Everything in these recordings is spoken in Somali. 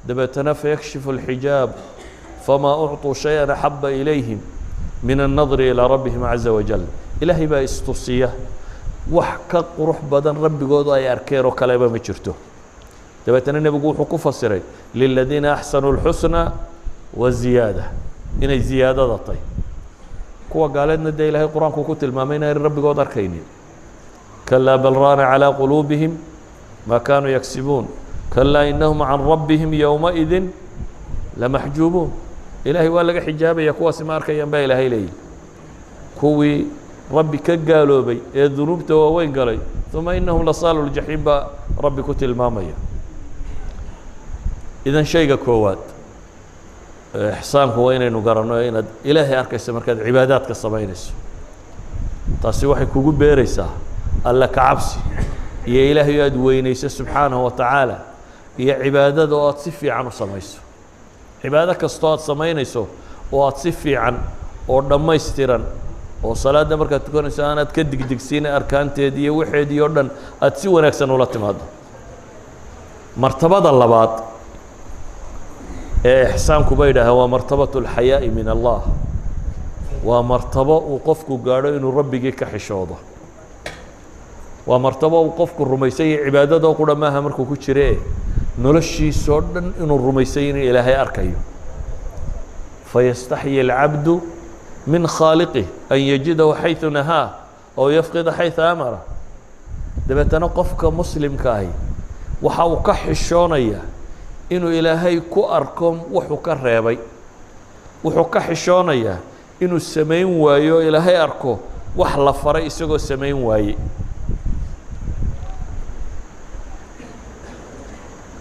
Dabeetana fayakshifu alxijaab, famaa ucطuu shay-an axaba ilayhim min annadri ilaa rabbihim caza wajal. Ilaahay baa istusiya, wax ka qurux badan rabbigoodu ay arkeen oo kaleba ma jirto. Dabeetana nebigu wuxuu ku fasiray liladiina axsanuu اlxusna wa ziyaada, inay ziyaadada tay. Kuwa gaaleedna dee ilaahay qur-aanku ku tilmaamay inaan rabbigood arkaynin: kalaa bal raana calىa quluubihim maa kaanuu yagsibuun, kalaa inahum can rabbihim yowmaidin lamaxjuubuun. Ilaahay waa laga xijaabaya, kuwaasi ma arkayaan baa ilaahay leeyihi, kuwii rabbi ka gaaloobay ee dunuubta waaweyn galay. Uma inahum lasaalu ljaxiim baa rabbi ku tilmaamaya. Idan shayga koowaad ixsaanku waa inaynu garanno inaad ilaahay arkayso markaad cibaadaadka samaynayso. Taasi waxay kugu beeraysaa alla ka cabsi iyo ilaahay aada weynayso subxaanahu wa tacaala, iyo cibaadada oo aad si fiican u samayso. Cibaado kastoo aad samaynayso oo aad si fiican oo dhammaystiran, oo salaadda markaad tukanayso aanaad ka digdigsiina, arkaanteedii iyo waxeedii oo dhan aad si wanaagsan ula timaado. Martabada labaad ee ixsaanku bay yidhaaheen waa martabaة اlxayaaءi min allah. Waa martabo uu qofku gaadho inuu rabbigii ka xishoodo. Waa martabo uu qofku rumaysay iyo cibaadadoo qura maaha markuu ku jire, noloshiisoo dhan inuu rumaysay inuu ilaahay arkayo. Fayastaxyi اlcabdu min khaaliqih an yajidahu xayثu nahaa aw yafqida xayثa amara. Dabeetana qofka muslimka ahi waxa uu ka xishoonaya inuu ilaahay ku arko wuxuu ka reebay, wuxuu ka xishoonayaa inuu samayn waayo, ilaahay arko wax la faray isagoo samayn waaye.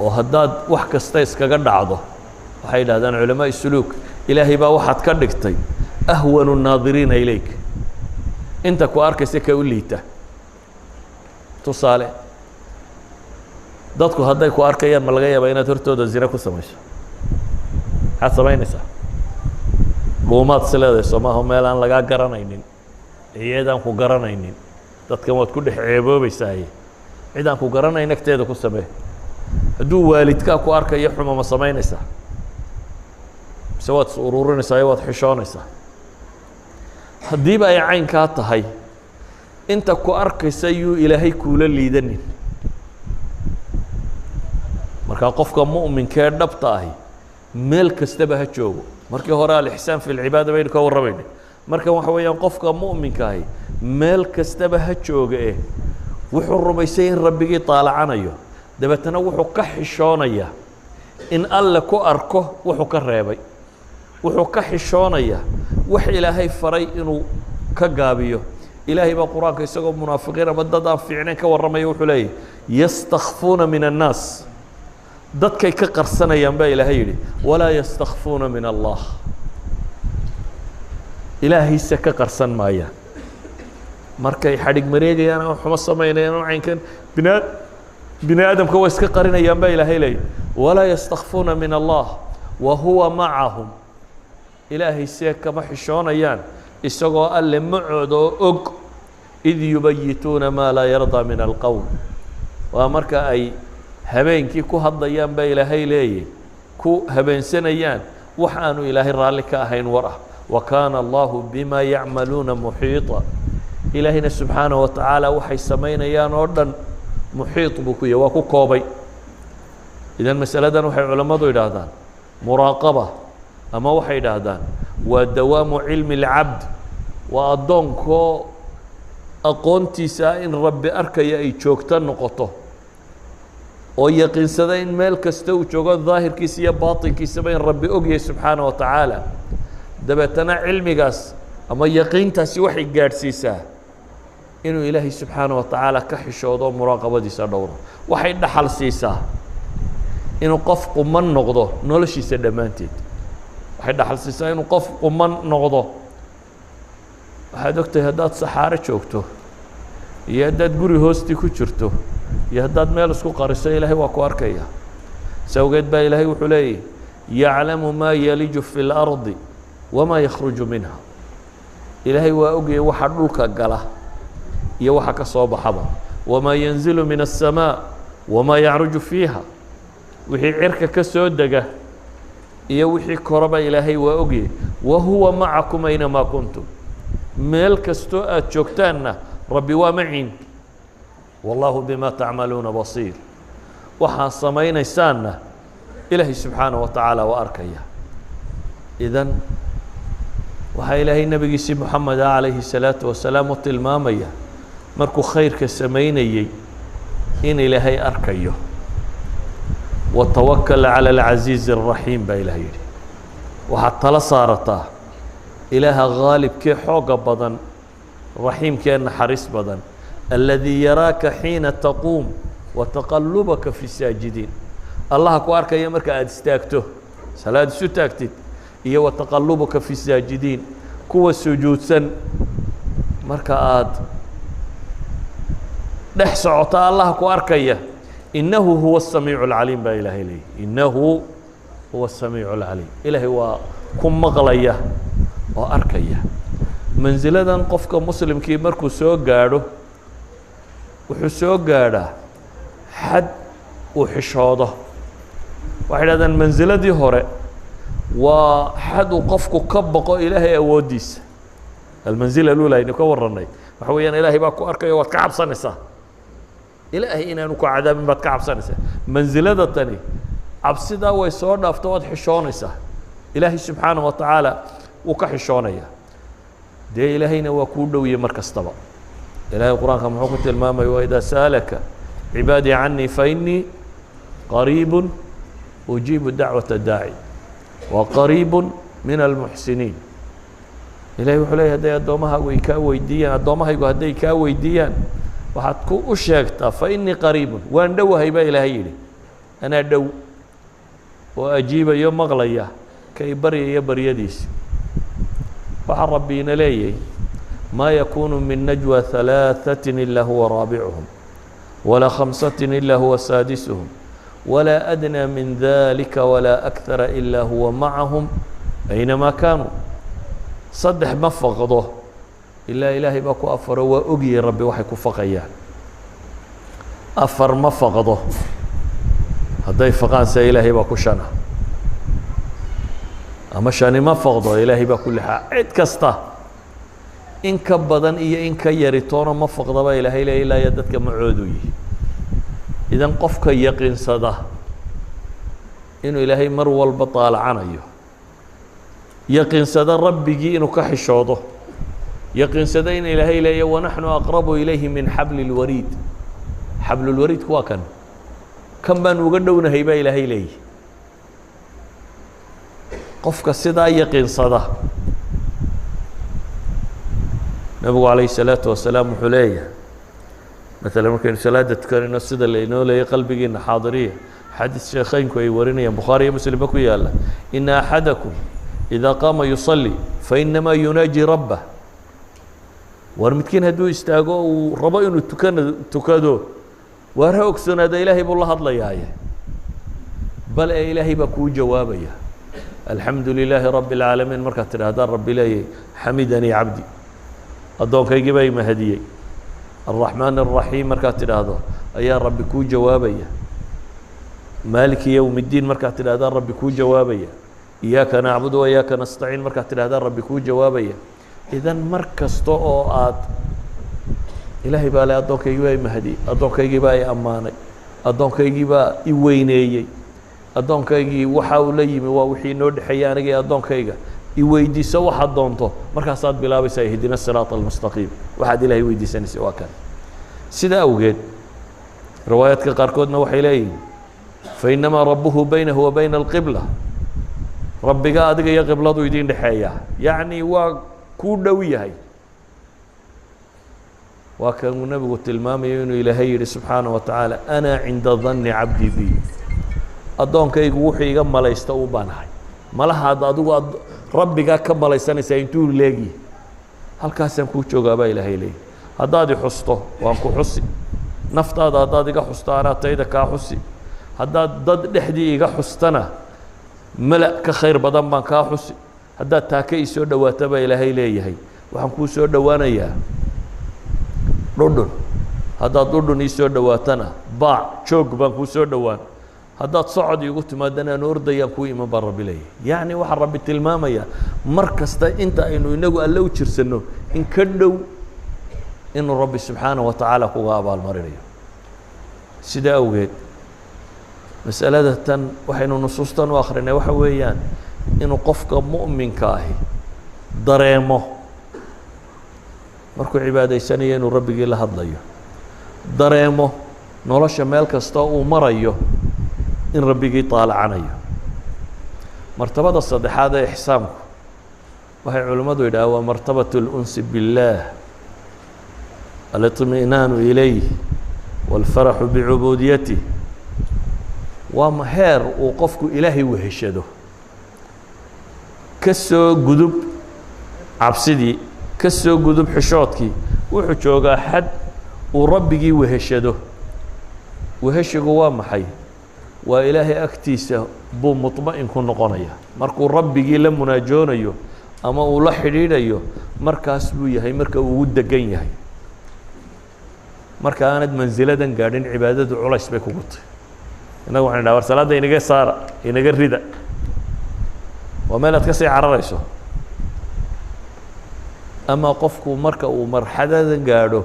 Oo haddaad wax kasta iskaga dhacdo, waxay yidhahdaan culamaaءi suluuk, ilaahay baa waxaad ka dhigtay ahwanu الnaadiriina ilayk, inta ku arkaysa ka u liita. Tusaale, dadku hadday ku arkayaan, ma laga yaabaa inaad hortooda zine ku samayso? Maxaad samaynaysaa? Dhuumaad si leedahay, soo maaha? Meel aan lagaa garanaynin, ciyadaan ku garanaynin, dadkan waad ku dhex ceeboobeysaaye, cid aan ku garanayn agteeda ku samee. Hadduu waalidkaa ku arkayo, xuma ma samaynaysaa mise waad is ururinaysaa, waad xishoonaysaa? Haddiiba ay caynkaa tahay, inta ku arkaysa yuu ilaahay kuula liidanin. Markaa qofka mu'minkee dhabta ahi meel kastaba ha joogo. Markii hore alixsaan fi lcibaada baynu ka warramayna, markan waxa weeyaan qofka mu'minka ahi meel kastaba ha jooga eh, wuxuu rumaysay in rabbigii taalacanayo. Dabeetana wuxuu ka xishoonayaa in alle ku arko wuxuu ka reebay, wuxuu ka xishoonayaa wax ilaahay faray inuu ka gaabiyo. Ilaahay baa qur-aanka isagoo munaafiqiin ama dad aan fiicnayn ka warramaya wuxuu leeyahy: yastakfuuna min annaas, dadkay ka qarsanayaan baa ilaahay yidhi, walaa yastakfuuna min allah, ilaahayse ka qarsan maayaan. Markay xadhig mareegayaan ama xumo samaynayaan ama caynkan bini aadamka waa iska qarinayaan baa ilaahay leeyahy, walaa yastakfuuna min allah wa huwa macahum, ilaahay see kama xishoonayaan isagoo alle macooda oo og. Id yubayituuna maa laa yardaa min alqowl, waa marka ay habeenkii ku hadlayaan baa ilaahay leeyay, ku habeensanayaan wax aanu ilaahay raalli ka ahayn war ah. Wa kaana allahu bima yacmaluuna muxiiطa, ilaahayna subxaanaه wa tacaala waxay samaynayaan oo dhan muxiiط buu ku yahy, waa ku koobay. Idan masaladan waxay culammadu yidhaahdaan muraaqaba, ama waxay yidhaahdaan waa dawaamu cilmi اlcabd, waa addoonkoo aqoontiisa in rabbi arkaya ay joogto noqoto, oo yaqiinsada in meel kasta uu joogo, daahirkiisa iyo baatinkiisaba, in rabbi ogyahay subxaanaه wa tacaala. Dabeetana cilmigaas ama yaqiintaasi waxay gaadhsiisaa inuu ilaahay subxaanaه wa tacaala ka xishoodo, muraaqabadiisa dhowro. Waxay dhaxal siisaa inuu qof quman noqdo noloshiisa dhammaanteed, waxay dhaxal siisaa inuu qof quman noqdo. Waxaad ogtahay haddaad saxaaro joogto iyo haddaad guri hoostii ku jirto iyo haddaad meel isku qariso, ilaahay waa ku arkaya. Sawgeed baa ilaahay wuxuu leeyahy: yaclamu maa yaliju fi اlardi wamaa yakhruju minha. Ilaahay waa ogayay waxa dhulka gala iyo waxa ka soo baxaba, wamaa yanzilu min الsamaaء wamaa yacruju fiiha. Wixii cirka ka soo dega iyo wixii koraba Ilaahay waa ogyay. Wa huwa macakum aynamaa kuntum, meel kastoo aada joogtaanna Rabbi waa maciin. Wallaahu bima tacmaluuna basiir, waxaad samaynaysaanna Ilaahay subxaanaه wa tacaala waa arkaya. Idan waxaa Ilaahay nebigiisii Moxameda calayhi الsalaatu wasalaam u tilmaamaya markuu khayrka samaynayey in Ilaahay arkayo. Watawakal calى اlcaziizi الraxiim baa Ilahay yidhi, waxaad tala saarataa Ilaaha haalibkee xooga badan, raxiimkee naxariis badan, aladii yaraaka xiina taquum wataqalubaka fi saajidiin, Allaha ku arkaya marka aada istaagto, salaad isu taagtid, iyo wataqalubuka fi saajidiin, kuwa sujuudsan marka aada dhex socota Allaha ku arkaya. Inahu huwa الsamiiع الcaliim baa Ilaahay leeyay. Inahu huwa الsamiiع الcaliim, Ilaahay waa ku maqlaya oo arkaya. Mansiladan qofka muslimkii markuu soo gaadho, wuxuu soo gaadhaa xad uu xishoodo. Waxay dhahdeen mansiladii hore waa xad uu qofku ka boqo Ilaahay awooddiisa. Almanzila lula aynu ka warranay waxa weeyaan Ilaahay baa ku arkaya, waad ka cabsanaysaa, Ilaahay inaanu ku cadaabin baad ka cabsanaysaa. Mansilada tani cabsidaa way soo dhaafto, waad xishoonaysaa. Ilaahay subxaanaه wa tacaala wuu ka xishoonaya, dee Ilaahayna waa kuu dhowiyey mar kastaba. Ilahay qur-aanka muxuu ku tilmaamaya? Waidaa sa'alaka cibaadii canii fainii qariibu ujiibu dacwaةa daaci wa qariibu min almuxsiniin. Ilahay wuxuu leeyay, hadday addoommahaagu ay kaa weydiiyaan, addoommahaygu hadday kaa weydiiyaan, waxaad ku u sheegtaa fa inii qariibun, waan dhowahay baa Ilaahay yidhi, anaa dhow oo ajiibayo, maqlaya kay baryaya baryadiisa. Waxaa Rabbiina leeyay, maa yakunu min najwa ثalaaثaة ilaa huwa raabicuhum, walaa khamsaة ilaa huwa saadisuhum, walaa adnىa min dalika walaa أkhara ilaa huwa macahum aynamaa kaanuu. Saddex ma faqdo ilaa Ilaahay baa ku afaro, waa ogiyey Rabbi waxay ku faqayaan. Afar ma faqdo, hadday faqaan se Ilaahay baa ku shana, ama shani ma faqdo, Ilaahay baa ku lixaa. Cid kasta in ka badan iyo in ka yari toona ma faqdaba Ilaahay le ilaa iyo dadka macoodu yihi. Idan qofka yaqiinsada inuu Ilaahay mar walba daalacanayo, yaqiinsada Rabbigii inuu ka xishoodo, yaqiinsada in Ilaahay leeya wanaxnu aqrabu ilayhi min xabli اlwariid, xablulwariidku waa kan, kan baan uga dhownahay baa Ilaahay leeyahy. Qofka sidaa yaqiinsada, Nabigu calayhi الsalaatu wasalaam wuxuu leeyahay, maalan markaynu salaada tukanayno, sida lainoo leeyay qalbigiina xaadiriya, xadiis sheekheynku ay warinayaan, Bukhaari iyo Muslimba ku yaala, ina axadakum idaa qaama yusalli fainamaa yunaaji rabbah. War midkiin hadduu istaago uu rabo inuu tukana tukado, waar ha ogsoonaada Ilaahay buu la hadlayaaye, bal ee Ilaahay baa kuu jawaabaya. Alxamdu lilaahi rabbi اlcaalamiin markaad tidhaahdaan, Rabbi leeyay, xamidanii cabdi, addoonkaygii baa imahadiyey. Alraxmaan الraxiim markaad tidhaahdo ayaa Rabbi kuu jawaabaya. Maaliki yowm اddiin markaad tidhahdaan, Rabbi kuu jawaabaya. Iyaaka nacbudu wa iyaaka nastaciin markaad tidhahdaan, Rabbi kuu jawaabaya. Idan mar kasta oo aad Ilaahay baa le, addoonkaygii baa imahadiyey, addoonkaygii baa i ammaanay, addoonkaygii baa i weyneeyey, addoonkaygii waxa uu la yimi waa wixii inoo dhexeeyey aniga iyo addoonkayga, i weydiiso waxaad doonto, markaasaad bilaabaysaa ihdina siraaط almustaqiim. Waxaad Ilahay weydiisanaysa waa kan. Sida awgeed riwaayaadka qaarkoodna waxay leeyihin fainamaa rabbuhu baynahu wa bayna alqibla, Rabbiga adiga iyo qibladu idin dhexeeya, yacni waa kuu dhow yahay. Waa kanuu Nebigu tilmaamayo inuu Ilaahay yihi subxaanaه wa tacaala, ana cinda danni cabdi bi, addoonkaygu wuxuu iga malaysta u baanahay. Malahaad adigu ad Rabbigaa ka malaysanaysaa intuu leegi, halkaasaan kuu joogaa baa Ilaahay leeyahy. Haddaad i xusto waan ku xusi, naftaada haddaad iga xusto anaa tayda kaa xusi, haddaad dad dhexdii iga xustana mala ka khayr badan baan kaa xusi, haddaad taaka ii soo dhowaata baa Ilaahay leeyahay, waxaan kuu soo dhowaanayaa dhudhun, haddaad dhudhun ii soo dhowaatana baac joog baan kuu soo dhowaan, Haddaad socod iigu timaadana aan ordayaan kuu iman baa Rabbi leeyahy. Yacni waxaa Rabbi tilmaamaya mar kasta inta aynu inagu Alle u jirsanno in ka dhow inuu Rabbi subxaanaه wa tacaala kuga abaalmarinayo. Sidaa awgeed masalada tan waxaynu nusuustan u akrinay waxa weeyaan inuu qofka mu'minka ahi dareemo markuu cibaadaysanayo inuu Rabbigii la hadlayo, dareemo nolosha meel kasta uu marayo in Rabbigii taalacanayo. Martabada saddexaad ee ixsaanku waxay culimmadu yidhaha waa martabaة اlunsi biاllaah, aliطmi'naanu ilayh wاlfaraxu bicubuudiyatih. Waa heer uu qofku Ilaahay weheshado, ka soo gudub cabsidii, ka soo gudub xishoodkii, wuxuu joogaa xad uu Rabbigii weheshado. Weheshigu waa maxay? Waa Ilaahay agtiisa buu muطma'in ku noqonaya markuu Rabbigii la munaajoonayo ama uu la xidhiidhayo. Markaas buu yahay marka uu ugu degan yahay. Marka aanad mansiladan gaadhin, cibaadadu culays bay kugu tahy. Innagu waxan idhaha, war salaadda inaga saara, inaga rida, waa meel aad ka sii cararayso. Ama qofku marka uu marxadadan gaadho,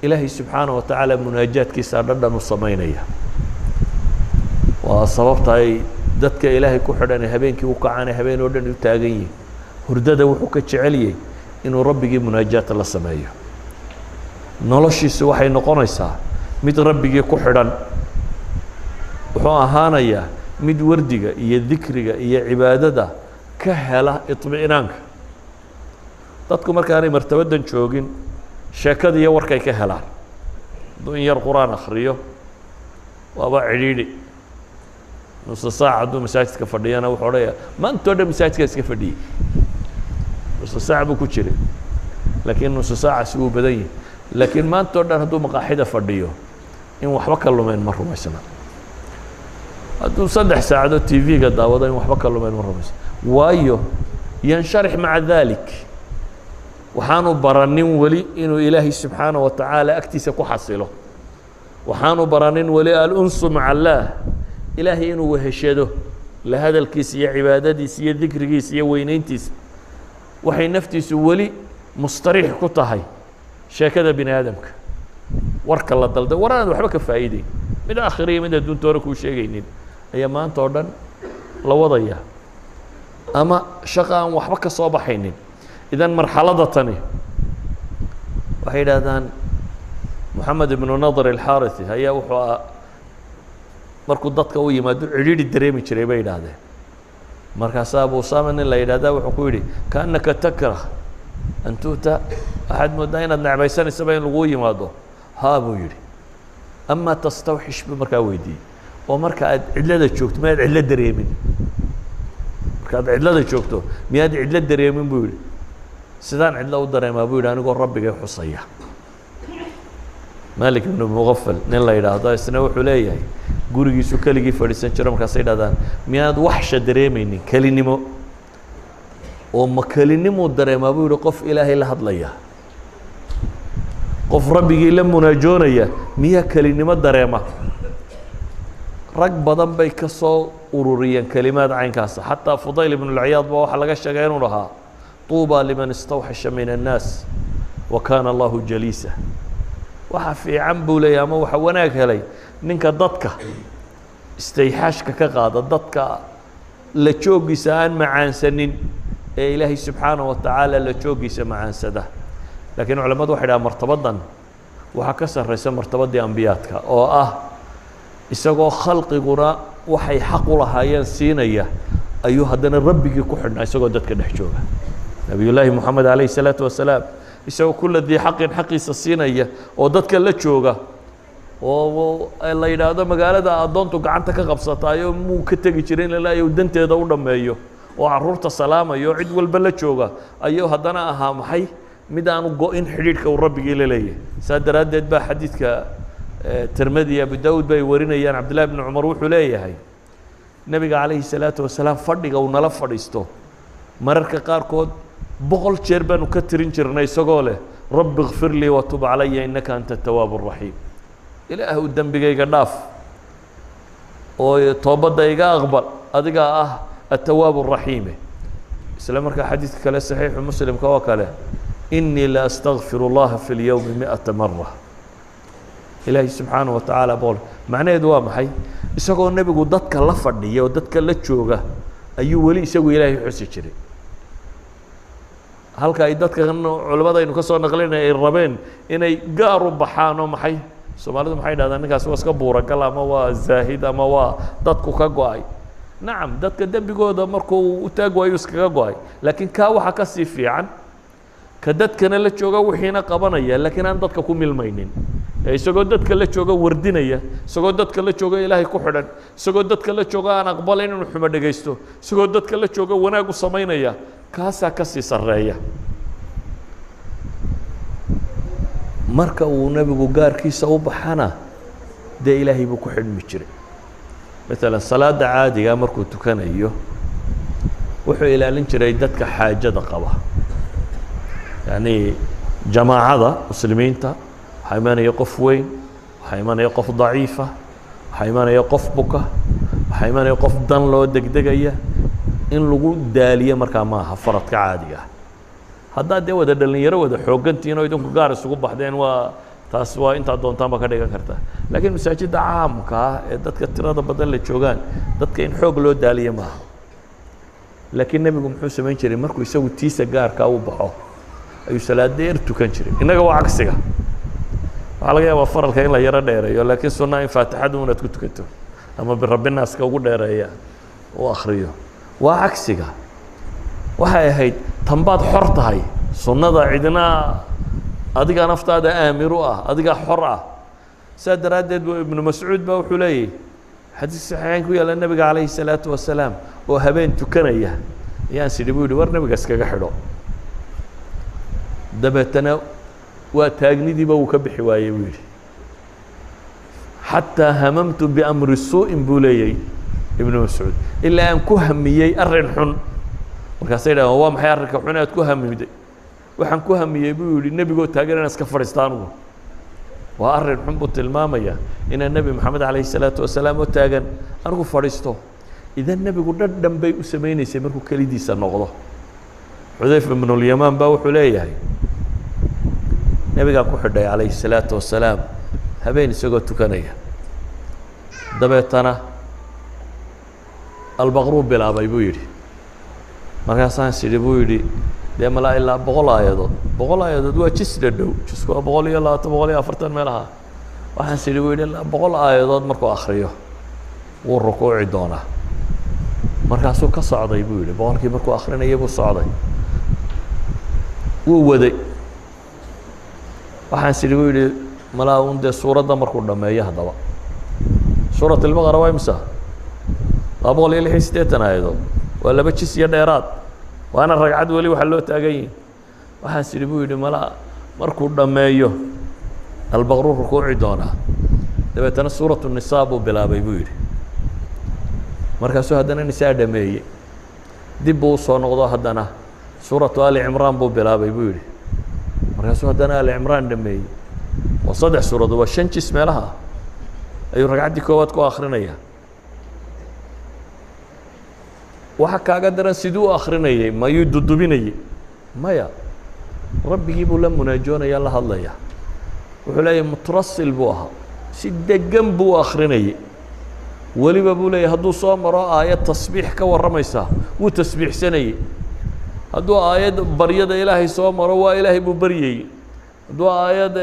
Ilaahay subxaanaه wa tacaala munaajaadkiisa dhadhan u samaynaya. Waa sababta ay dadka Ilaahay ku xidhan habeenkii u kacaane habeen oo dhan u taagan yihin. Hurdada wuxuu ka jeceliyey inuu Rabbigii munaajaat la sameeyo. Noloshiisu waxay noqonaysaa mid Rabbigii ku xidhan, wuxuu ahaanayaa mid wardiga iyo dikriga iyo cibaadada ka hela iطmi'naanka. Dadku markaanay martabadan joogin, sheekada iyo warkay ka helaan. Hadduu in yar qur-aan akhriyo waaba cidhiidhi. Nusa saac hadduu masaajidka fadhiyana, wuxuu odhanaya maantao dhan masaajidka iska fadhiyey, nusa saac buu ku jiray. Laakiin nusa saacasi wuu badan yahi. Laakiin maanta o dhan hadduu maqaaxida fadhiyo, in waxba ka lumeen ma rumaysna. Hadduu 3 saacadood TV-ga daawado, in waxba ka lumeen ma rumaysna. Waayo, yansharix maca dalik, waxaanu baranin weli inuu Ilaahay subxaanaه wa tacaala agtiisa ku xasilo. Waxaanu baranin weli alunsu maca allaah, Ilaahay inuu weheshado la hadalkiisa iyo cibaadadiisa iyo dikrigiisa iyo weyneyntiisa. Waxay naftiisu weli mustariix ku tahay sheekada bini aadamka, warka la dalday, war aanaad waxba ka faa'iideyn, mid aakhiriya mid adduunta hore kuu sheegaynin ayaa maanta oo dhan la wadaya, ama shaqa aan waxba ka soo baxaynin. Idan marxaladda tani waxay yidhaahdaan, Moxamed ibnu Nadr alxarithi ayaa wuxuu markuu dadka u yimaado cidhiidhi dareemi jiray, bay yidhaahdeen. Markaasaa Abu Usama nin la yidhahda wuxuu ku yidhi, kaannaka takrah an tu'ta, waxaad mooddaa inaad necbaysanaysaba in laguu yimaado. Haa, buu yidhi. Amaa tastawxish, buu markaa weydiiyey, oo marka aad cidlada joogto miyaad cidlo dareemin? Markaad cidlada joogto miyaad cidlo dareemin, buu yidhi. Sidaan cidlo u dareemaa, buu yidhi, anigoo Rabbigay xusaya? Malik ibnu Muqafal nin la yidhaahdo isna wuxuu leeyahay gurigiisu keligii fadhiisan jiro. Markaasay yidhahdaan, miyaad waxsha dareemaynin, kelinimo? Oo ma kelinimuu dareemaa, buu yihi, qof Ilaahay la hadlaya, qof Rabbigii la munaajoonaya miyaa kelinimo dareema? Rag badan bay ka soo ururiyeen kelimaad caynkaasa. Xataa Fudayl ibnu lciyaad ba waxaa laga sheegay inuu lahaa, tuuba liman istawxasha min annaas wa kaana Allahu jaliisa. Waxa fiican, buu leeyahy, ama waxa wanaag helay ninka dadka istayxaashka ka qaada, dadka la jooggiisa aan macaansanin ee Ilaahay subxaanaه wa tacaala la jooggiisa macaansada. Laakiin culamadu waxay dhahaan martabadan waxaa ka sarreysa martabaddii ambiyaadka, oo ah isagoo khalqiguna waxay xaq u lahaayeen siinaya ayuu haddana Rabbigii ku xidhnaa isagoo dadka dhex jooga. Nabiyullaahi Moxamed calayh الsalaatu wasalaam, isagoo kula dii xaqin xaqiisa siinaya oo dadka la jooga, oo la yidhaahdo magaalada addoontu gacanta ka qabsataayo muu ka tegi jirin ilaa uu danteeda u dhammeeyo, oo carruurta salaamayo oo cid walba la jooga, ayuu haddana ahaa maxay? Mid aanu go-in xidhiidhka uu Rabbigii la leeyahay. Saa daraaddeed baa xadiidka Tirmidi, Abu Daawud bay warinayaan, Cabdillahi bni Cumar wuxuu leeyahay, nebiga calayhi salaatu wasalaam fadhiga uu nala fadhiisto mararka qaarkood 100 jeer baanu ka tirin jirnay isagoo leh, rabbi ikfir lii watub calaya innaka anta atawaab الraxiim, Ilaahw dembigayga dhaaf. Oo toobadda iga aqbal, adigaa ah التواب الرحيم. Isla markaa xadiidka kale saxiixu Muslimka oo kale, إني لأستغفر الله في اليوم 100 مرة. Ilaahay subxaanaه wa tacaala 100. Macnaheedu waa maxay? Isagoo nebigu dadka la fadhiya oo dadka la jooga ayuu weli isagu Ilaahay xusi jiray. Halka ay dadkan culimmada aynu ka soo naqlinay ay rabeen inay gaar u baxaan, oo maxay Soomaalidu maxay dhahdaan, ninkaasi waa iska buuragal ama waa zaahid ama waa dadku ka go-ay. Nacam, dadka dembigooda markuu u taag waayu iskaga go-ay, laakiin kaa waxaa ka sii fiican ka dadkana la jooga, wixiina qabanaya, laakiin aan dadka ku milmaynin, ee isagoo dadka la jooga wardinaya, isagoo dadka la jooga Ilaahay ku xidhan, isagoo dadka la jooga aan aqbalayn inuu xumo dhegaysto, isagoo dadka la jooga wanaag u samaynaya, kaasaa ka sii sarreeya. Marka uu nebigu gaarkiisa u baxana, dee Ilaahay buu ku xidhmi jiray. Maalan salaada caadigaa markuu tukanayo, wuxuu ilaalin jiray dadka xaajada qaba, yacni jamaacada muslimiinta. Waxaa imanaya qof weyn, waxaa imanaya qof daciifa, waxaa imanaya qof buka, waxaa imanaya qof dan loo degdegaya. In lagu daaliyo markaa maaha faradka caadiga ah. Haddaad dee wada dhalinyaro wada xooggantihiin oo idinku gaar isugu baxdeen, waa taas, waa intaad doontaan ba ka dhigan kartaa. Laakiin masaajidda caamka ah ee dadka tirada badan la joogaan, dadka in xoog loo daaliyo maaha. Laakiin nebigu muxuu samayn jiray? Markuu isagu tiisa gaarkaa u baxo ayuu salaad dheer tukan jiray. Innaga waa cagsiga. Waxaa laga yaabaa faralka in la yaro dheereeyo, laakiin sunnaha in faatixadu unaad ku tukato ama birabbinaaska ugu dheereeya u akriyo. Waa cagsiga. Waxay ahayd tanbaad xor tahay, sunnada cidna adigaa naftaada aamir u ah, adigaa xor ah. Saa daraaddeed bu Ibnu Mascuud ba wuxuu leeyahy, xadiis saxiixayn ku yaalla, nebiga calayhi salaatu wasalaam oo habeen tukanaya ayaan sidhi, buu yihi, war nebiga iskaga xidho. Dabeetana waa taagnidiiba wuu ka bixi waayey, buu yidhi, حتى هممت بأمر سوء, buu leeyay Ibnu Mascuud, ilaa aan ku hamiyey arrin xun. Markaasay dhahaan, waa maxay arrinka xun aad ku hamiday? Waxaan ku hamiyey, buu yihi, nebigoo taagan inaan iska fadhiista anugu. Waa arrin xun buu tilmaamaya, inaan Nebi Moxamed calayhi salaatu wasalaam oo taagan anigu fadhiisto. Idan nebigu dhadhan bay u samaynaysay markuu kelidiisa noqdo. Xudayfa ibnulyamaan baa wuxuu leeyahay, nebigaan ku xidhay calayhi salaatu wasalaam habeen isagoo tukanaya. Dabeetana Albaqruu bilaabay, buu yidhi. Markaasaan sidhi, buu yidhi, dee malaa ilaa 100 aayadood. 100 aayadood waa jis dhadhow, jisku waa 120, 140 meelaha. Waxaan sidhi, buu yidhi, ilaa 100 aayadood markuu akriyo wuu rukuuci doonaa. Markaasuu ka socday, buu yidhi. 100kii markuu akrinayay buu socday, wuu waday. Waxaan sidhi, buu yidhi, malaa un dee suuradda markuu dhameeyo. Haddaba suurat Albaqara waa imisa? 286 aayadood, waa laba jis iyo dheeraad, waana ragcad weli waxaa loo taagan yihi. Waxaan sidhi, buu yidhi, malaa markuu dhammeeyo Albaqruu rukuuci doonaa. Dabeetana suuratu Nisaa buu bilaabay, buu yidhi. Markaasuu haddana Nisaa dhameeyey, dib buu usoo noqdo, haddana suuratu Ali Cimraan buu bilaabay, buu yidhi. Markaasuu haddana Ali Cimraan dhameeyey. Waa saddex suuradood, waa shan jis meelaha ayuu ragcaddii koowaad ku akrinaya. Waxa kaaga daran, siduu u akrinayay? Mayuu dudubinayey? Maya, rabbigii buu la munaajoonaya, la hadlaya. Wuxuu leeyahy mutarasil buu ahaa, si degan buu u akrinayey. Weliba, buu leeyahy, hadduu soo maro aayad tasbiix ka warramaysa, wuu tasbiixsanayey. Hadduu aayad baryada Ilaahay soo maro, waa Ilaahay buu baryayey. Hadduu aayad,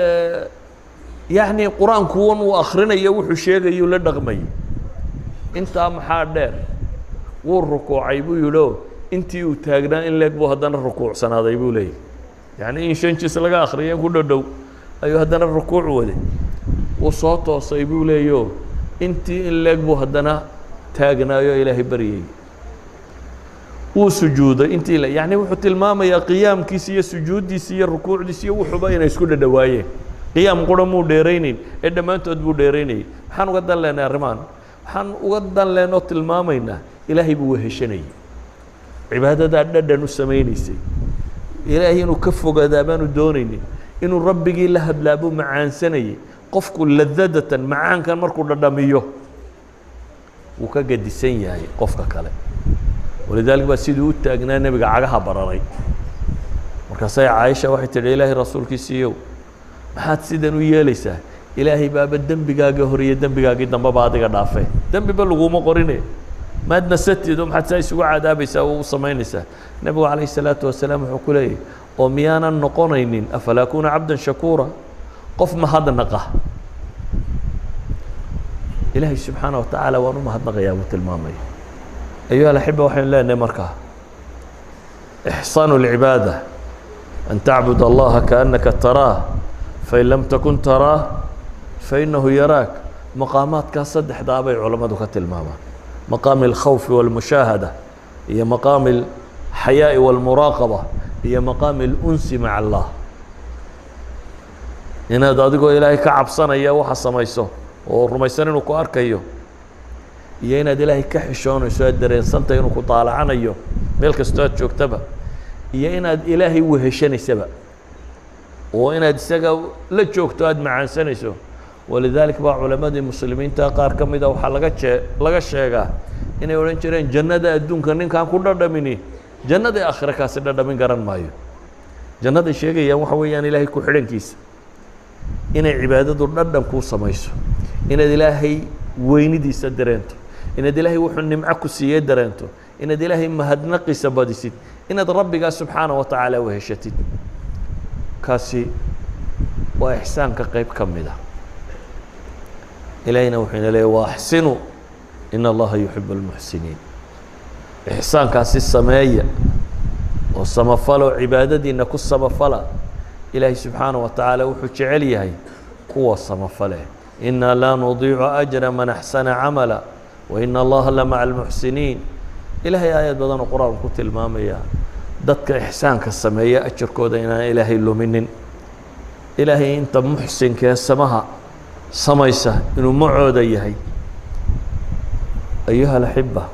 yacni qur-aankuwan uu akrinayo, wuxuu sheegayuu la dhaqmayey. Intaa maxaa dheer? Wuu rukuucay, buu yidhi, o intii uu taagnaa in leeg buu haddana rukuucsanaaday, buu leeyahy. Yacni in shan jis laga akriyo in ku dhodhow ayuu haddana rukuuc waday. Wuu soo toosay, buu leeyaho, intii in leeg buu haddana taagnaayo Ilaahay baryayey. Wuu sujuuday intii le. Yacni wuxuu tilmaamayaa qiyaamkiisi iyo sujuuddiisi iyo rukuucdiisi iyo wuxuba inay isku dhadhawaayeen. Qiyaam qura muu dheeraynayn ee dhammaantood buu dheeraynayay. Maxaan uga dan leenay arrimahan? Waxaan uga dan leenoo tilmaamaynaa, Ilaahay buu weheshanayey, cibaadadaa dhadhan u samaynaysay. Ilaahay inuu ka fogaadaa baanu doonaynin, inuu rabbigii la hadlaa buu macaansanayey. Qofku ladadatan macaankan markuu dhadhamiyo. Wuu ka gedisan yahay qofka kale. Walidalik baa siduu u taagnaa nebiga cagaha bararay. Markaasay Caaisha waxay tidhi, Ilaahay rasuulkiisiiyow, maxaad sidan u yeelaysaa? Ilaahay baaba dembigaagii hore iyo dembigaagii dambeba adiga dhaafe, dembiba laguma qorine, maad nasatid oo maxaad saa isugu cadaabaysaa oo u samaynaysaa? Nebigu calayhi salaatu wasalaam wuxuu ku leeyahy, oo miyaanan noqonaynin afalaa akuna cabdan shakuura, qof mahadnaqa? Ilaahay subxaana wa tacaala waan u mahadnaqayaa buu tilmaamaya. Ayuha alaxiba, waxaynu leenahay markaa ixsaanu اlcibaada an tacbud allaha kaأnaka taraah, fain lam takun taraah fainahu yaraak. Maqaamaadkaa saddexdaa bay culammadu ka tilmaamaan: maqaami alkhawfi walmushaahada, iyo maqaami alxayaa'i walmuraaqaba, iyo maqaami alunsi maca allah. Inaad adigoo Ilaahay ka cabsanaya waxa samayso oo rumaysan inuu ku arkayo, iyo inaad Ilaahay ka xishoonayso, aad dareensantahay inuu ku daalacanayo meel kastoo aad joogtaba, iyo inaad Ilaahay weheshanaysaba oo inaad isaga la joogto aada macaansanayso. Walidalik baa culamadii muslimiinta qaar ka mida waxaa laga jee laga sheegaa inay odhan jireen, jannada adduunka ninkaan ku dhadhamini, jannada aakhire kaasi dhadhamin garan maayo. Jannaday sheegayaan waxa weeyaan Ilaahay ku xidhankiisa, inay cibaadadu dhadhan kuu samayso, inaad Ilaahay weynidiisa dareento, inaad Ilaahay wuxuu nimco ku siiyey dareento, inaad Ilaahay mahadnaqiisa badisid, inaad Rabbigaa subxaana wa tacaala weheshatid. Kaasi waa ixsaanka qeyb ka mida. Ilaahiyna wuxuu ina leeyay, wa axsinuu in Allaha yuxibu اlmuxsiniin. Ixsaankaasi sameeya oo samafalo, cibaadadiina ku samafala. Ilaahay subxaanaه wa tacaala wuxuu jecel yahay kuwa samafale. Inaa laa nudiicu ajra man axsana camala waina Allaha la maca almuxsiniin. Ilaahay aayad badan oo Qur-aanku ku tilmaamaya dadka ixsaanka sameeya ajarkooda inaan Ilaahay luminin, Ilaahay inta muxsinkee samaha samaysa inuu macooda yahay. Ayuha alaxiba,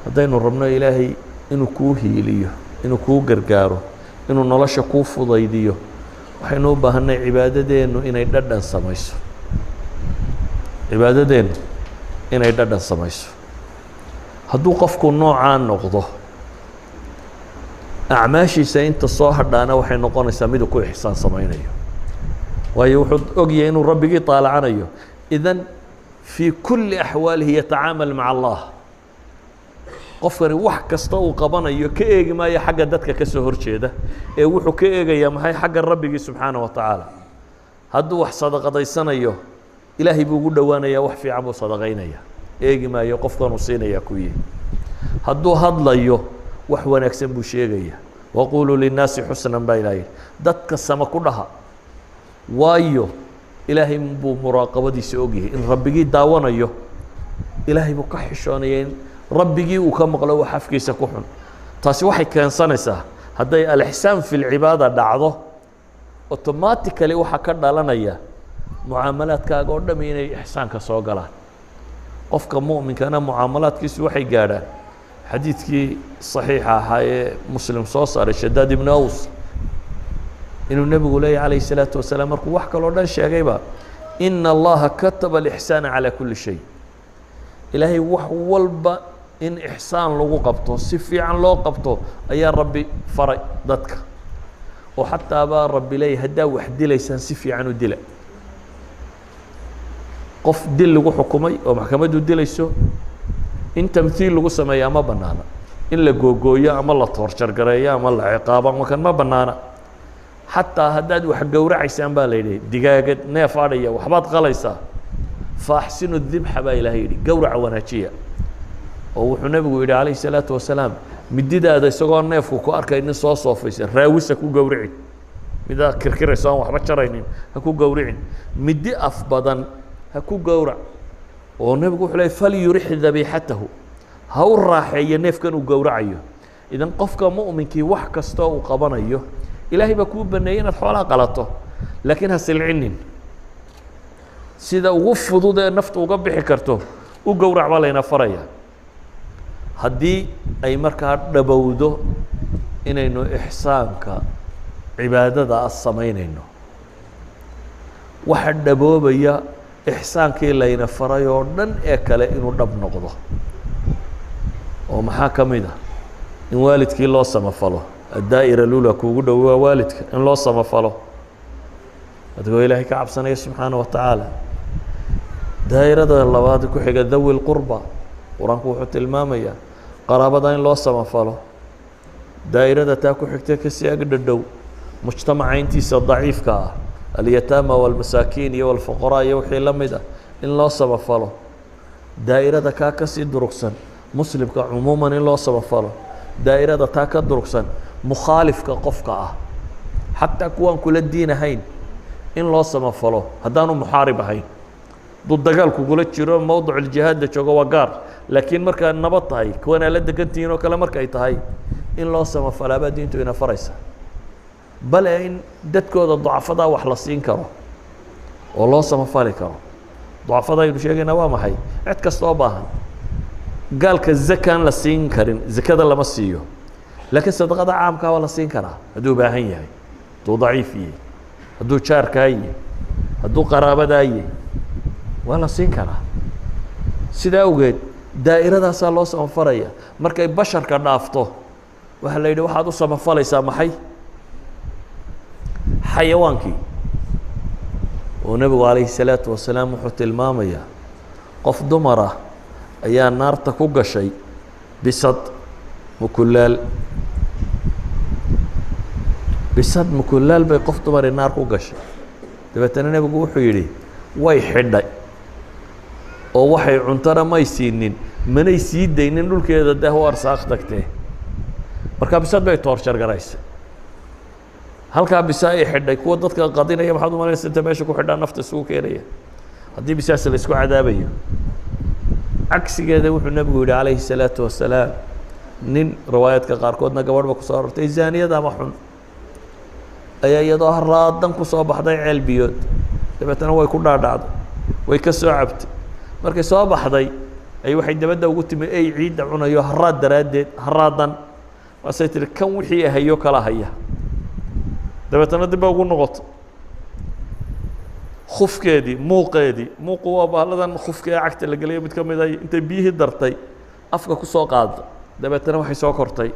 haddaynu rabno Ilaahay inuu kuu hiiliyo, inuu kuu gargaaro, inuu nolosha kuu fudaydiyo, waxaynu u baahanay cibaadadeennu inay dhadhan samayso, cibaadadeennu inay dhadhan samayso. Hadduu qofku noocaa noqdo, acmaashiisa inta soo hadhaana waxay noqonaysaa miduu ku ixsaan samaynayo, waayo wuxuu ogyahay inuu Rabbigii taalacanayo. Idan fii kuli axwaalihi yatacaamal maca Allah. Qofkani wax kasta uu qabanayo ka eegi maayo xagga dadka ka soo horjeeda, ee wuxuu ka eegayaa maxay? Xagga Rabbigii subxaana wa tacaala. Hadduu wax sadaqadaysanayo, Ilaahay buu ugu dhowaanayaa, wax fiican buu sadaqaynaya, eegi maayo qofkanuu siinayaa ku yihi. Hadduu hadlayo, wax wanaagsan buu sheegaya. Waquluu linnaasi xusnan baa Ilaha yidhi, dadka sama ku dhaha, waayo Ilaahay buu muraaqabadiisa ogyahay in Rabbigii daawanayo. Ilaahay buu ka xishoonaya in Rabbigii uu ka maqlo wax afkiisa ku xun. Taasi waxay keensanaysaa, hadday alixsaan fi lcibaada dhacdo, automatically waxaa ka dhalanaya mucaamalaadkaaga oo dhami inay ixsaanka soo galaan. Qofka mu'minkana mucaamalaadkiisu waxay gaadhaan xadiidkii صaxiixa ahaa ee Muslim soo saaray, Shadaad ibnu Aws, inuu nebigu leeyahy calayh الsalaatu wasalaam, markuu wax kaloo dhan sheegayba, ina Allaha kataba alixsaana calى kuli shay. Ilaahay wax walba in ixsaan lagu qabto, si fiican loo qabto, ayaa Rabbi faray dadka, oo xataa baa Rabbi leeyahy, haddaa wax dilaysaan si fiican u dila. Qof dil lagu xukumay oo maxkamaddu dilayso, in tamhiil lagu sameeyaa ma banaana, in la googooyo ama la toorjargareeyo ama la ciqaabo ama kan ma banaana. Xataa haddaad wax gowracaysaan baa la yidhi, digaagad, neef adhaya, waxbaad qalaysaa, faaxsinu dibxa baa Ilahay yidhi, gowraca wanaajiya. Oo wuxuu nebigu yidhi calayhi salaatu wasalaam, mididaada isagoo neefku ku arkaynin soo soofaysa raawisa ku gowricin, midaa kirkirayso aan waxba jaraynin ha ku gowricin, midi af badan ha ku gowrac. Oo nebigu wuxuu ley, falyurix dabiixatahu, ha u raaxeeyo neefkan uu gowracayo. Idan qofka mu'minkii wax kastoo uu qabanayo, Ilaahay baa kuu baneeyey inaad xoolaa qalato, laakiin ha silcinin, sida ugu fudud ee naftu uga bixi karto u gowrac baa layna faraya. Haddii ay markaa dhabowdo inaynu ixsaanka cibaadada ah samaynayno, waxa dhaboobaya Ixsaankii layna faray oo dhan ee kale inuu dhab noqdo. Oo maxaa ka mid ah? In waalidkii loo samafalo. Addaa'ira lula kuugu dhow waa waalidka, in loo samafalo adigoo Ilaahay ka cabsanaya subxaana wa tacaala. Daa'irada labaad ku xiga, dawi lqurba, Qur-aanku wuxuu tilmaamayaa qaraabada in loo samafalo. Daa'irada taa ku xigta kasii agdhadhow, mujtamaca intiisa daciifka ah, alyataama walmasaakiin iyo walfuqaraa iyo wixii la mid ah, in loo samafalo. Daa'irada kaa kasii durugsan, muslimka cumuuman in loo samafalo. Daa'irada taa ka durugsan, mukhaalifka qofka ah, xataa kuwaan kula diin ahayn in loo samafalo, haddaanu muxaarib ahayn. Hadduu dagaal kugula jiro, mowdic uljihaad la joogo, waa gaar, laakiin markaa nabad tahay, kuwanaa la degantihiin oo kale markay tahay, in loo samafalaabaa diintu ina faraysa, bale in dadkooda ducafadaa wax la siin karo oo loo samafali karo. Ducafada aynu sheegaynaa waa maxay? Cid kasta oo baahan. Gaalka zakaan la siin karin, zakada lama siiyo, laakiin sadaqada caamkaa waa la siin karaa hadduu baahan yahay, hadduu daciif yahay, hadduu jaarkaa yahay, hadduu qaraabadaa yahay, waa la siin karaa. Sidaa awgeed daa'iradaasaa loo samafalaya. Markay basharka dhaafto, waxaa la yidhi waxaad u samafalaysaa maxay? Xayawaankii. Oo nebigu calayhi الsalaatu wasalaam wuxuu tilmaamayaa qof dumar ah ayaa naarta ku gashay bisad mukulaal. Bisad mukulaal bay qof dumari naar ku gashay. Dabeetana nebigu wuxuu yidhi way xidhay oo waxay cuntona may siinin, manay sii daynin dhulkeeda deh u arsaaq tagtee. Markaa bisad bay toorjar garaysay halkaa bisa ay xidhay. Kuwa dadka qadinaya maxaad umalanaysa inta meesha ku xidhaa nafta isugu keenaya haddii bisaas la isku cadaabayo? Cagsigeeda wuxuu nebigu yihi calayhi الsalaatu wasalaam, nin, riwaayaadka qaarkoodna gabadh ba kusoo arortay, zaaniyad ama xun ayaa iyadoo haraadan kusoo baxday ceel biyood. Dabeetana way ku dhaadhacday, way ka soo cabtay. Markay soo baxday ay waxay dabadda ugu timi ey ciidda cunayo haraad daraaddeed haraadan. Waasay tihi, kan wixii ahayo kala haya. Dabeetana dib ba ugu noqoto khufkeedii, muuqeedii. Muuqu waa bahalladan khufka ee cagta la geliyo mid ka mid ay intay biyihii dartay afka ku soo qaada. Dabeetana waxay soo kortay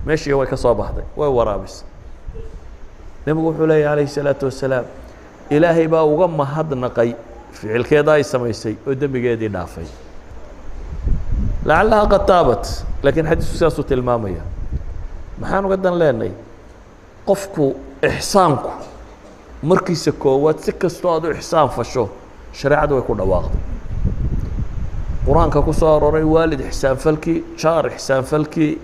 meeshii, way ka soo baxday, way waraabisay. Nebigu wuxuu leeyahy calayhi الsalaatu wasalaam, Ilaahay baa uga mahadnaqay ficilkeeda ay samaysay oo dembigeedii dhaafay. Lacallaha qad taabat, laakiin xadiisku sidaasuu tilmaamaya. Maxaan uga dan leenay? Qofku ixsaanku markiisa koowaad, si kastoo aad u ixsaan fasho, shareecadu way ku dhawaaqday. Qur-aanka ku soo arooray waalid ixsaanfalkii, jaar ixsaanfalkii,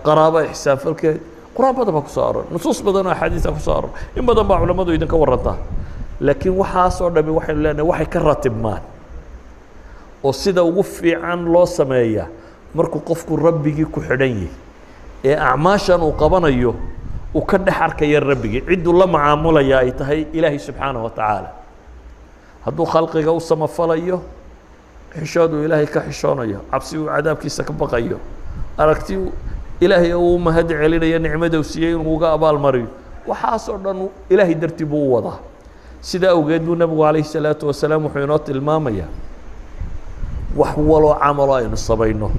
qaraabo ixsaanfalkeed, qur-aan badan baa kusoo arooray, nusuus badan oo axaadiisa kusoo aroray, in badan baa culamadu idinka warantaa. Laakiin waxaasoo dhami waxaynu leenahay waxay ka ratibmaan oo sida ugu fiican loo sameeya markuu qofku rabbigii ku xidhan yahay ee acmaashan uu qabanayo uu ka dhex arkaya rabbigii, cidduu la macaamulaya ay tahay Ilaahay subxaanaه wa tacaala. Hadduu khalqiga u samafalayo, xishood uu Ilaahay ka xishoonayo, cabsi uu cadaabkiisa ka baqayo, aragti Ilaahay uu mahad celinayo nicmada uu siiyey inuu uga abaal mariyo, waxaasoo dhan Ilaahay dartii buu u wadaa. Sidaa awgeed buu nebigu calayhi الsalaatu wasalaam wuxuu inoo tilmaamayaa wax waloo camalo aynu samayno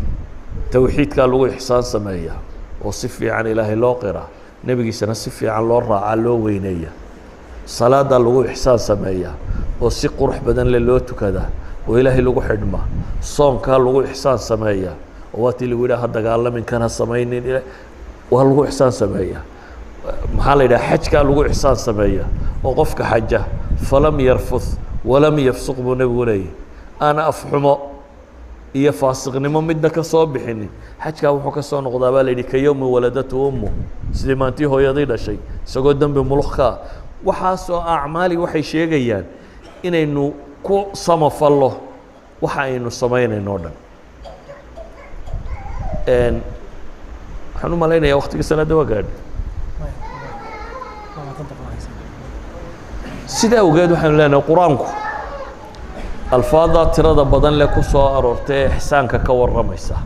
towxiidkaa lagu ixsaan sameeya, oo si fiican Ilaahay loo qiraa, nebigiisana si fiican loo raacaa, loo weyneeya. Salaaddaa lagu ixsaan sameeyaa oo si qurux badan le loo tukadaa oo Ilaahay lagu xidhmaa. Soonkaa lagu ixsaan sameeyaa oo waatii lagu yidhaha ha dagaalamin, kan ha samaynin, waa lagu ixsaan sameeyaa. Maxaa la yidhaha? Xajkaa lagu ixsaan sameeyaa oo qofka xaja falam yarfuth walam yafsuq buu nebigu leeyahy, aan afxumo iyo faasiqnimo midna ka soo bixinin, xajkaa wuxuu ka soo noqdaa baa la yidhi ka yowmi waladatu ummu, sidii maantii hooyadii dhashay, isagoo dembi muluq ka ah. Waxaasoo acmaali waxay sheegayaan inaynu ku samafallo waxa aynu samaynayno o dhan. Waxaan u malaynayaa waktigii salaadda waa gaadhi. Sida awgeed waxaynu leenahay qur-aanku alfaada tirada badan leh ku soo aroortay ee ixsaanka ka warramaysa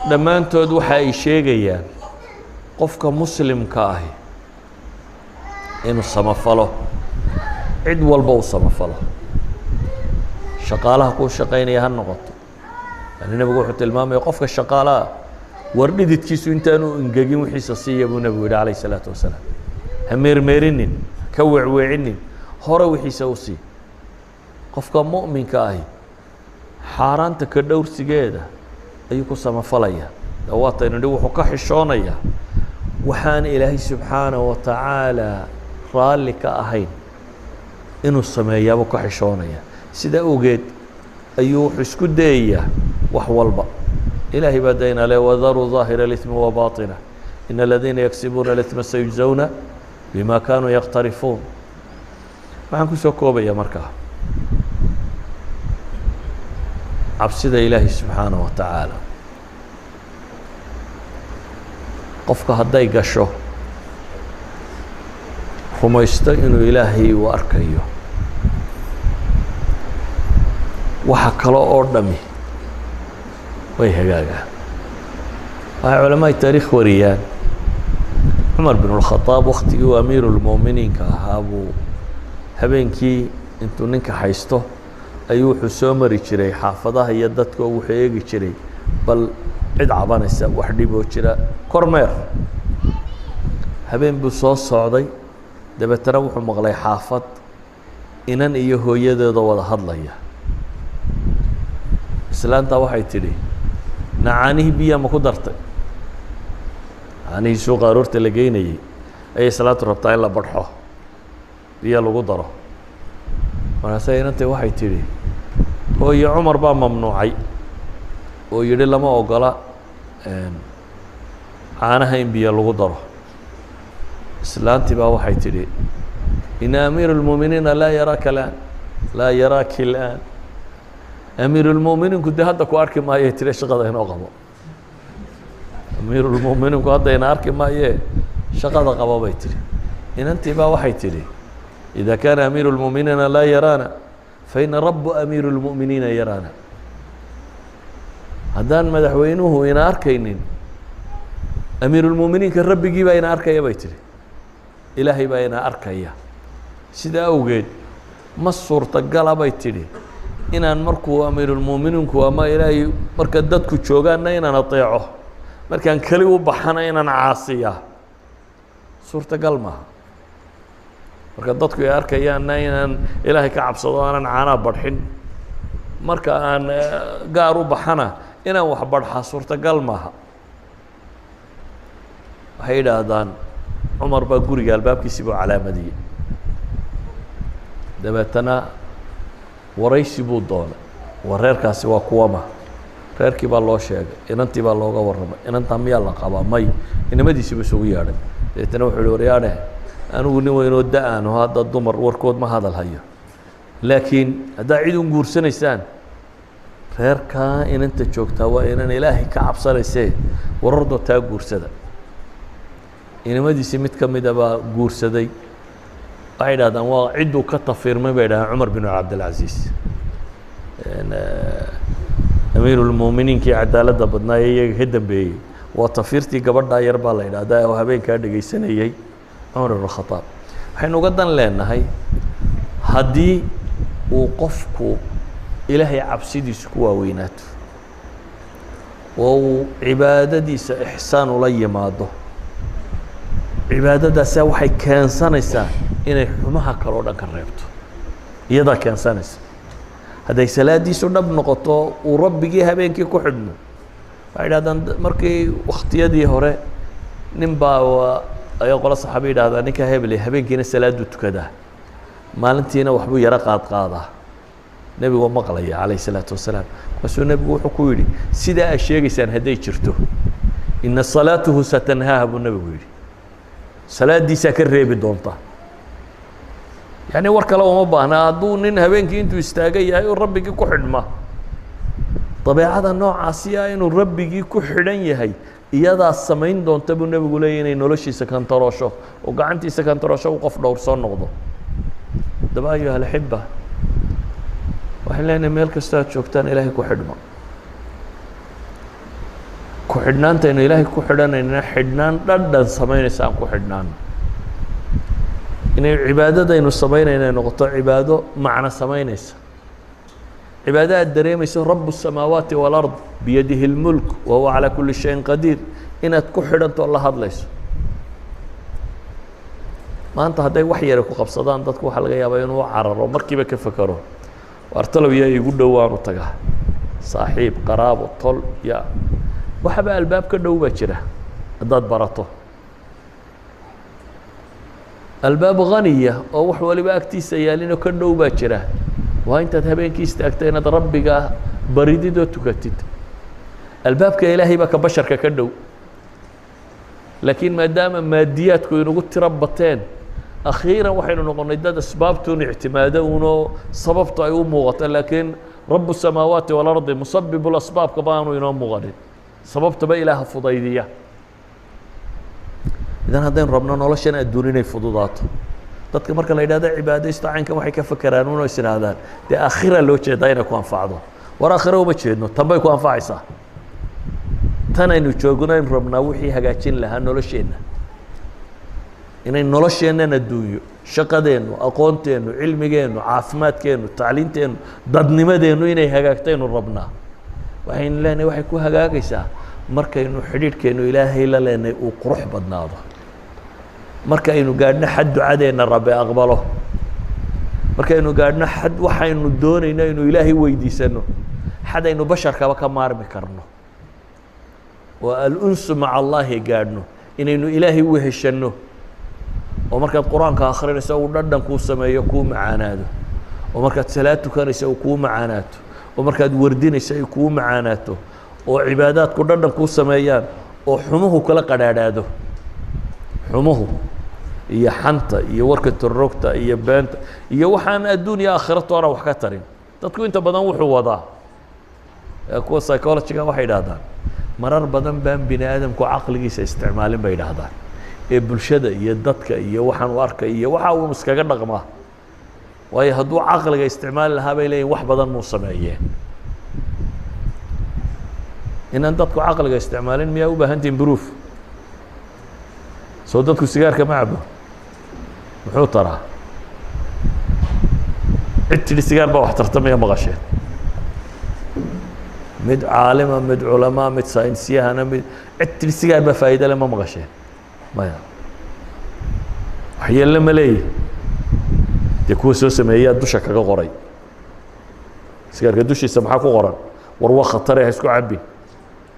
dhammaantood waxa ay sheegayaan qofka muslimka ahi inuu samafalo. Cid walba u samafalo, shaqaalaha kuu shaqaynaya ha noqoto. Yani nebigu wuxuu tilmaamaya qofka shaqaalaha war dhididkiisu intaanu ingegin wixiisa siiya buu nebigu yihi calayh isalaatu wasalaam. Ha meermeerinin, ka weecweecinin, hore wixiisa u sii. Qofka mu'minka ahi xaaraanta ka dhowrsigeeda ayuu ku samafalaya. Waataynu nidhi wuxuu ka xishoonayaa waxaan Ilaahay subxaanaه wa tacaala raalli ka ahayn inuu sameeyaabuu ka xishoonaya. Sidaa awgeed ayuu wuxuu isku dayayaa wax walba. Ilaahay baa dayna le wadaruu ظaahira اlإثmi wabaطinah in aladiina yagsibuuna اlإثma sayujزawna bima kanuu yaqtarifuun. Waxaan kusoo koobaya markaa cabsida Ilaahay subxaanaه wa tacaala qofka hadday gasho, rumaysto inuu Ilaahay uu arkayo, waxa kale oo dhami way hagaagaan. Waxay culamaai taariikh wariyaan Cumar bin اlkhadaab waktigii uu amiiru lmu'miniinka ahaa buu habeenkii intuu ninka haysto ayuu wuxuu soo mari jiray xaafadaha iyo dadka, oo wuxuu eegi jiray bal cid cabanaysa, wax dhiboo jira, kormeer. Habeen buu soo socday, dabeetana wuxuu maqlay xaafad inan iyo hooyadeeda wada hadlaya. Islaantaa waxay tidhi, nacaanihii biyaa ma ku dartay? Caanihii suuqa aroorta la geynayey ayay islaantu rabtaa in la badhxo, biyo lagu daro. Markaase inantay waxay tidhi, hooye, Cumar baa mamnuucay oo yidhi lama ogola caanaha in biyo lagu daro. Islaantii baa waxay tidhi, ina amiir اlmuuminiina laa yaraaka alaan, laa yaraaki اlآan, amiir اlmu'miniinku dee hadda ku arki maayay tiri, shaqada inoo qabo. Amiir اlmu'miniinku hadda ina arki maayee, shaqada qabo, bay tihi. Inantii baa waxay tidhi, ida kaana amiir اlmu'miniina laa yaraana faina rabu amiir اlmu'miniina yaraana. Haddaan madaxweynuhu ina arkaynin, amiirulmu'miniinka rabbigii baa ina arkaya, bay tihi. Ilaahay baa ina arkaya. Sidaa awgeed ma suurtagala, bay tidhi, inaan markuu amiirulmu'miniinku ama Ilaahay marka dadku joogaanna inaan ateeco, markaan keli u baxana inaan caasiyaa suurtagal maaha. Marka dadku ay arkayaanna inaan Ilaahay ka cabsado, aanan caanaa badhxin, marka aan gaar u baxana inaan wax badhxaa suurtagal maaha. Waxay yidhaahdaan Cumar baa guriga albaabkiisii buu calaamadiyey, dabeetana waraysi buu doonay, war reerkaasi waa kuwama? Reerkii baa loo sheegay, inantii baa looga warramay. Inantaa miyaa la qabaa? May. Inamadiisiibu isugu yeadhay, dabeetana wuxuu uhi, waryaadhe, anigu nin weynoo da-aano hadda dumar warkood ma hadal hayo, laakiin haddaa cid un guursanaysaan, reerkaa inanta joogtaa waa inan Ilaahay ka cabsanaysee, warardoo taa guursada. Inamadiisii mid ka mida baa guursaday. Waxay idhahdaan waa cidduu ka tafiirmay, bay idhahdaan, Cumar binu Cabdilcaziiz, amiirulmu'miniinkii cadaaladda badnaa ee iyaga ka dambeeyey. Waa tafiirtii gabadhaa yar baa la idhahdaa oo habeenkaa dhegaysanayey Cumar ibn Khadaab. Waxaynu uga dan leenahay, haddii uu qofku Ilaahay cabsidiisu ku waaweynaato oo uu cibaadadiisa ixsaan ula yimaado, cibaadadaasaa waxay keensanaysaa inay xumaha kaleo dhan ka reebto, iyadaa keensanaysa. Hadday salaadiisu dhab noqoto, uu rabbigii habeenkii ku xidhmo. Waxay idhahdaan markii wakhtiyadii hore nin baa ayaa qolo saxaaba yidhahdaa, ninka hebele habeenkiina salaaduu tukadaa, maalintiina waxbuu yaro qaadqaadaa. Nebigoo maqlaya calayh isalaatu wasalaam, markaasuu nebigu wuxuu ku yidhi, sidaa aad sheegaysaan hadday jirto, ina salaatuhu satanhaaha, buu nebigu yidhi, salaaddiisaa ka reebi doonta. Yacni war kale uma baahna. Hadduu nin habeenkii intuu istaagan yahay oo rabbigii ku xidhma, dabeecada noocaasi ah inuu rabbigii ku xidhan yahay iyadaa samayn doonta, buu nebigu leeyay, inay noloshiisa kantaroosho oo gacantiisa kantaroosho, uu qof dhowr soo noqdo. Haddaba ayuha alaxiba, waxaan leenahay meel kastoo aad joogtaan Ilaahay ku xidhma. Ku xidhnaantaynu Ilaahay ku xidhanaynana xidhnaan dhadhan samaynaysa aan ku xidhnaano. Inay cibaadadaynu samaynayna noqoto cibaado macno samaynaysa, cibaado aad dareemayso rabu الsamaawaati wاlard biyadihi اlmulk wa huwa calaa kuli shayin qadiir, inaad ku xidhanto la hadlayso. Maanta hadday wax yara ku qabsadaan dadku, waxaa laga yaabaa inuu cararo, markiiba ka fekero, waartalow yaa igu dhow waanu tagaa, saaxiib, qaraabo, tol, ya waxaba albaab ka dhow baa jira haddaad barato, albaab haniya oo wax waliba agtiisa yaalinoo ka dhow baa jira. Waa intaad habeenkii istaagta inaad rabbiga baridid oo tukatid. Albaabka ilaahay baa ka basharka ka dhow, laakiin maadaama maadiyaadku inugu tiro bateen, akhiiran waxaynu noqonnay dad asbaabtuun ictimaado unoo sababtu ay u muuqato, laakiin rabu الsamaawaati walardi musabib lasbaabka ba aanu inoo muuqanin, sababtaba ilaaha fudaydiya. Idan haddaynu rabno noloshan adduun inay fududaato, dadka marka la yidhahdo cibaadaysto caynkan waxay ka fekeraan unoo is idhaahdaan dee aakhira loo jeedaa inay ku anfacdo. War aakhira uma jeedno, tan bay ku anfacaysaa. Tan aynu joogno aynu rabnaa wixii hagaajin lahaa nolosheenna, inay nolosheennan adduunyo, shaqadeennu, aqoonteennu, cilmigeennu, caafimaadkeennu, tacliinteennu, dadnimadeennu inay hagaagtaynu rabnaa. Waxaynu leenahay waxay ku hagaagaysaa markaynu xidhiidhkeennu ilaahay la leenahay uu qurux badnaado, markaynu gaadhno xad ducadeenna Rabbi aqbalo, markaynu gaadhno xad waxaynu doonayno aynu ilaahay weydiisano, xad aynu basharkaba ka maarmi karno oo alunsu maca Allaahi gaadhno, inaynu ilaahay weheshanno, oo markaad qur-aanka akhrinayso uu dhadhan kuu sameeyo, kuu macaanaado, oo markaad salaad tukanayso uu kuu macaanaato, oo markaad wardinayso ay kuu macaanaato, oo cibaadaadku dhadhan kuu sameeyaan, oo xumuhu kala qadhaadhaado, xumuhu iyo xanta iyo warka tororogta iyo beenta iyo waxaan adduun iyo aakhira toona wax ka tarin. Dadku inta badan wuxuu wadaa, kuwa psychologyga waxay idhahdaan marar badan baan bini aadamku caqligiisa isticmaalin bay idhaahdaan, ee bulshada iyo dadka iyo waxaan u arkay iyo waxa uun iskaga dhaqmaa, waayo hadduu caqliga isticmaali lahaa bay leeyihin wax badan muu sameeyeen. Inaan dadku caqliga isticmaalin miyaa u baahantihin proof? Soo dadku sigaarka ma cabo? Muxuu taraa? Cid tidhi sigaar baa wax tarta miya maqasheen? Mid caalima, mid culamaa, mid saynisyahana, mid cid tidhi sigaar baa faa'iida le ma maqasheen? Maya. Waxyeelle ma leeyihi? Dee kuwa soo sameeyaa dusha kaga qoray sigaarka dushiisa maxaa ku qoran? War waa khatare, ha isku cabbin,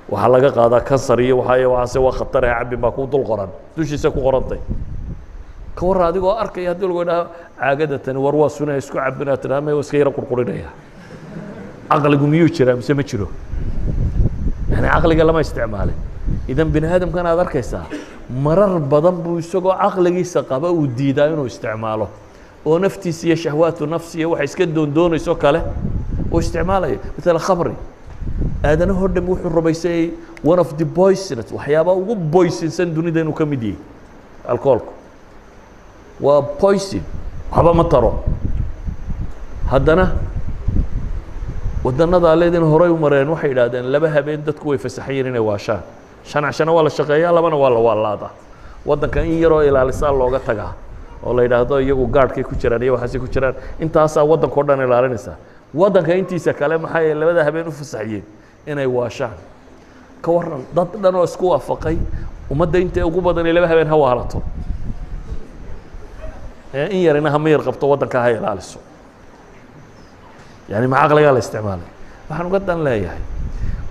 waxaa laga qaadaa kansar iyo waxa iyo waxaase, waa khatare, ha cabbin baa ku dul qoran, dushiisa ku qorantay. Ka warra adigoo arkaya haddii lagu idhaha caagada tani war waa suna, ha isku cabbin, aad tidhaha may, waa iska yaro qurqurinaya. Caqligu miyuu jiraa mise ma jiro? Yani caqliga lama isticmaalin. Idan bini aadamkan aad arkaysaa marar badan buu isagoo caqligiisa qaba uu diidaa inuu isticmaalo, oo naftiisa iyo shahwaatu nafsi iyo waxa iska doondoonayso kale uu isticmaalayo. Matala khamri, aadanahoo dham wuxuu rumaysayay one of the poisonous, waxyaabaa ugu poisonsan dunida inuu ka mid yahay. Alcoholku waa poison, waxba ma taro. Haddana waddanada leedin horay u mareen waxay idhahdeen 2 habeen dadku way fasaxan yihin inay waashaan, 5 cashana waa la shaqeeyaa, labana waa la waalaadaa. Waddanka in yaroo ilaalisaa looga tagaa oo la yidhaahdo iyagu gaadhkay ku jiraan iyo waxaasay ku jiraan, intaasaa waddanka o dhan ilaalinaysa. Waddanka intiisa kale maxay labada habeen u fasaxiyeen? Inay waashaan. Ka warran dad dhan oo isku waafaqay ummadda intay ugu badanay 2 habeen ha waalato, in yarina hama yar qabto, waddanka ha ilaaliso? Yani ma caqligaa la isticmaalay? Waxaan uga dan leeyahay,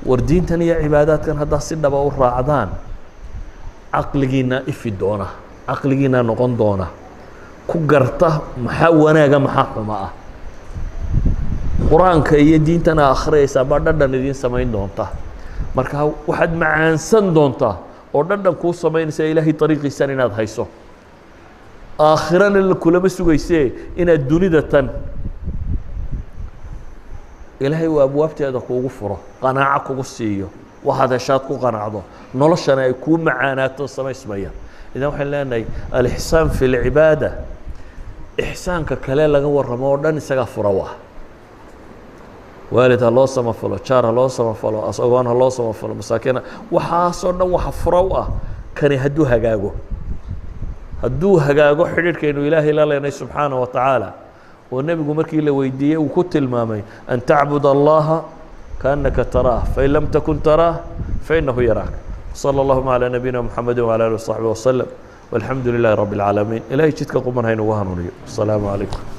war diintan iyo cibaadaadkan haddaa si dhaba u raacdaan, caqligiinaa ifi doona, caqligiinaa noqon doona ku garta maxaa wanaaga, maxaa xuma ah. Qur-aanka iyo diintana akhriyaysaa baa dhadhan idiin samayn doonta. Marka waxaad macaansan doontaa oo dhadhan kuu samaynaysa ilaahay dariiqiisan inaad hayso, aakhirana kulama sugaysee inaad dunida tan ilaahay uu abwaabteeda kuugu furo, qanaaco kugu siiyo, waxaad heshaad ku qanacdo, noloshana ay kuu macaanaato samaysmaya. Idan waxaan leenahay alixsaan fi lcibaada, ixsaanka kale laga warramo oo dhan isagaa fura. Waa waalid ha loo samafalo, jaar ha loo samafalo, asagoon ha loo samafalo, masaakiina, waxaasoo dhan waxa fura u ah kani hadduu hagaago. Hadduu hagaago xidhiidhkaynu Ilaahay la leenay subxaanaه wa tacaala, oo nebigu markii la weydiiyey uu ku tilmaamay an tacbud allaha kaأnaka taraah, fain lam takun taraah fainahu yaraak. Slى اllahuma عalى nabiyina mxamedi wعalى alih وصaxbi waslm, walxamdu lilahi rab اlcaalamiin. Ilahay jidka quman haynugu hanuuniyo. Asalaamu calaykum.